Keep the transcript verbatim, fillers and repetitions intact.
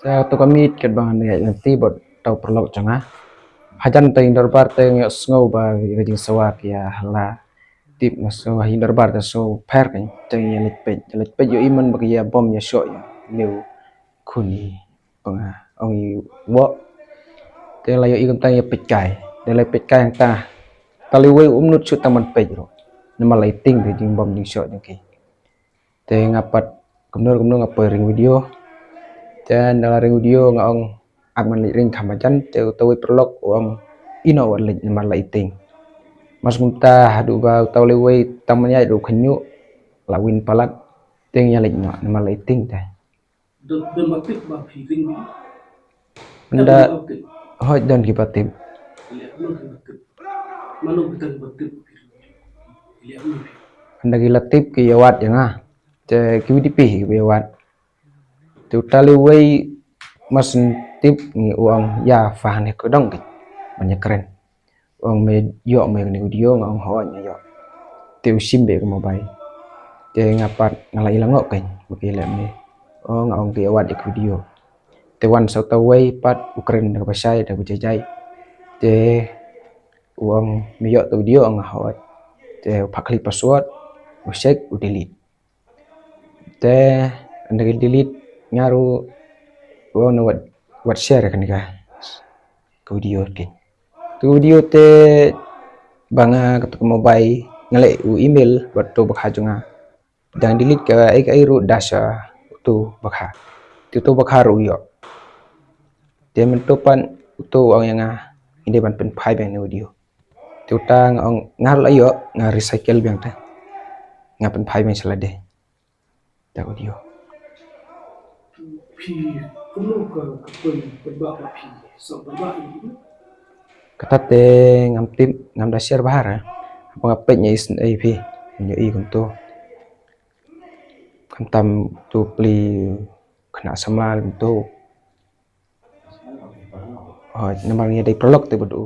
Te to ka miet katba ngan ïaid lynti bad uta u paralok jong nga. Hajan te ïing dorbar te nga sngew ba ka jingsawa ka ïa hala. Tip nga sngew ha ïing dorbar te sngew pher kan te ïa leit peit. Ïa leit peit ïohi man ba ka ïa bom ïa shoh ïa. Ïa u khun i panga ong i woh. Te la ïohi kumta ïa peit kai. Te la peit kai hangta. Te la wei um nud shuh tang ban peit ruh. Namar la i tieng te jingbom jingshoh jong ki. Te nga pat kumno kumno nga poi ring video. Te ynda la ring video nga ong ap ngan leit ring kham hajan te uta wei paralok u ong ino wat leit namar la i tieng. Mas kumta haduh ba uta u lei wei tang ban ïaid ruh khynñiuh la win palat te nga ïa leit noh namar la i tieng te. Don don ba tip ba phi ring video. Ynda hoi don ki ba tip. Leh mano ki ba tip. Mano kita ki ba tip ba phi ring video. Leh mano phi. Ynda ki la tip ki ïa wad ïa nga. Te ki wei di phi ki ba ïa wad. Te uta lei wei mas tip ngi u ong ïa pha ne ka dong ki ban ïa kren. U ong me ïoh me kane ka video nga ong hooid nga ïoh. Te u shim beit ka mobile. Te nga pat nga la ïa la ngoh kein ba ki leh me. O nga ong ki ïa wad ïa ka video. Te wan sa uta wei pat u kren da kaba shai da kaba jai jai. Te u ong me ïoh ta video ong nga hooid. Te u phah klik password u check u delete. Te ynda ki delete nga ruh u ong na wat wat share kane ka ka video ki. Tu video te ba nga katu ka mobile nga leh u email bad utu bakha jong nga. Dang delete ka ei ka ei ruh da sha utu bakha. Te utu bakha ruh u ïoh. Te mynta pat utu u ong ïa nga ynda ban pynphai biang na video. Te uta nga ong nga ruh la ïoh nga recycle biang te. Nga pynphai biang sha lade. Ta audio. Phi kumno ka ka poi pynbah ba phi sa pynbah ïa. Kata te ngam tip ngam da share bha re. Haba nga peit ïa i sngewthuh phi. Ïa i kumto. Khamtam tu pli khynnah samla kumto. Oh, namar ngi dei paralok te bad u.